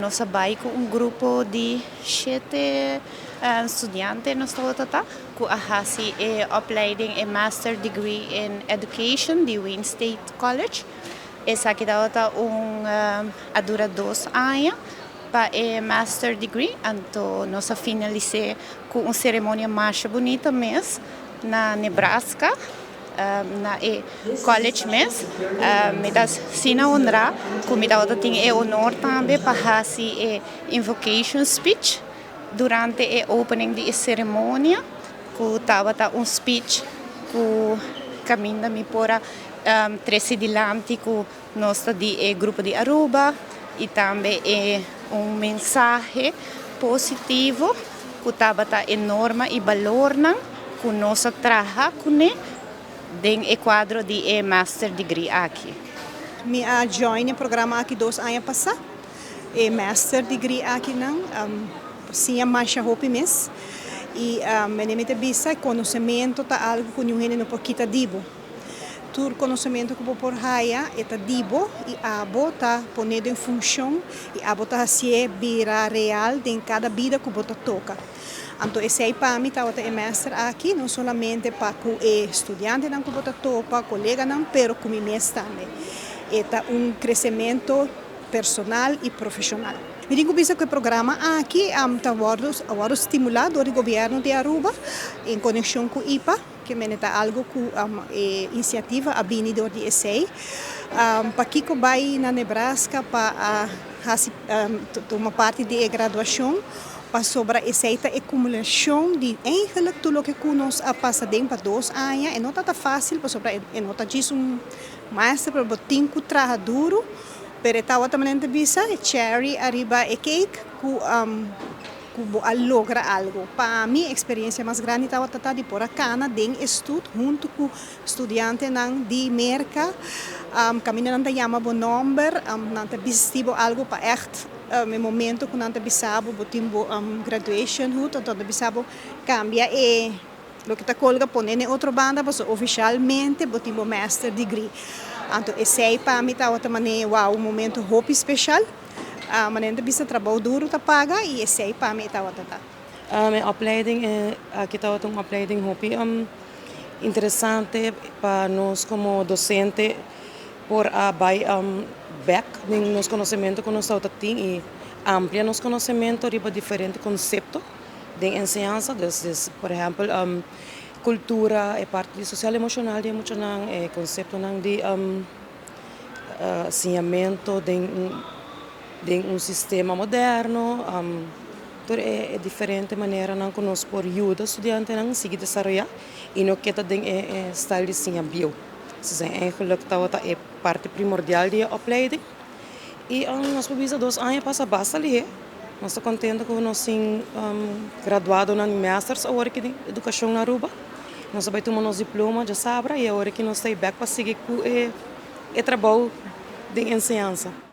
Nos a bai ku un grupo di shete studiante nos tabata ta ku a hasi e opleiding, e Master Degree in Education di Wayne State College. Esaki tabata un a dura 2 aña pa e Master Degree, anto nos a finalis'é ku un seremonia mas bunita mes na Nebraska, na e college mes. Mi ta asina honrá ku mi tabatin e honor tambe pa hasi e invocation speech durante e opening di e seremonia, ku tabata un speech ku kaminda mi por a trese dilanti ku nos ta di e grupo di Aruba i tambe e un mensahe positivo ku tabata e norma i balornan ku nos a traha kuné den e kuadro di e Master Degree aki. Mi a join e programa aki 2 aña pasá. E Master Degree aki nan, siña masha hopi mes. I mi ta bisa, konosementu ta algu ku ningun hende no por kita di bo. Tur konosementu ku bo por haya e ta di bo i abo ta pone den funshon i abo ta hasié bira real den kada bida ku bo ta toka. Anto esei pa mi tabata e master aki, no solamente pa ku e studiantenan ku bo ta topa, koleganan, pero ku mi mes tambe. E ta un kresementu personal i profeshonal. Mi tin ku bisa ku e programa aki ta wòrdu stimulá dor di gobièrnu di Aruba en konekshon ku IPA, ke men ta algu ku e inisiativa a bini dor di esei. Pakiko bai na Nebraska pa hasi tuma parti di e graduashon? Pasobra esei ta akumulashon di eigenlijk tur loke ku nos a pasa den pa 2 aña. E no ta fásil, pasobra e no ta djis un master, pero bo tin ku traha duru. Pero tabata manera bisa, cherry ariba e cake ku bo a logra algu. Pa mi, eksperensia mas grandi tabata di por a kana den stoet huntu ku studiantenan di Merka. Kaminda nan ta yama bo nòmber, nan ta bisti bo algu pa echt e momento ku nan ta bisa bo bo tin bo graduation hood, anto nan ta bisa bo kambia e loke ta kolga, pone na otro banda, paso ofisialmente bo tin bo Master Degree. Anto esei pa mi tabata manera, wow, un momento hopi spesial. Manera bisa, trabou duru ta paga, i esei pa mi tabata ta. Mijn opleiding, aki tabata un opleiding hopi interesante pa nos komo dosente por a bai back den nos konosementu ku nos tin i amplia nos konosementu riba diferente konsepto di enseñansa. Dus, por ehèmpel, kultura, e parti sosial emoshonal di muchanan, e konseptonan di siñamentu den un sistema moderno, tur e diferente maneranan ku nos por yuda studiantenan sigui desaroyá i no keda den e stijl di siña bieu. Dus eigenlijk tabata e parti primordial di e opleiding. I nos por bisa, 2 aña a pasa basta lihé. Nos ta kontentu ku nos tin graduadonan masters awor aki di edukashon na Aruba. Nos a bai tuma nos diploma djasabra i awor aki nos ta bèk pa sigui ku e trabou di enseñansa.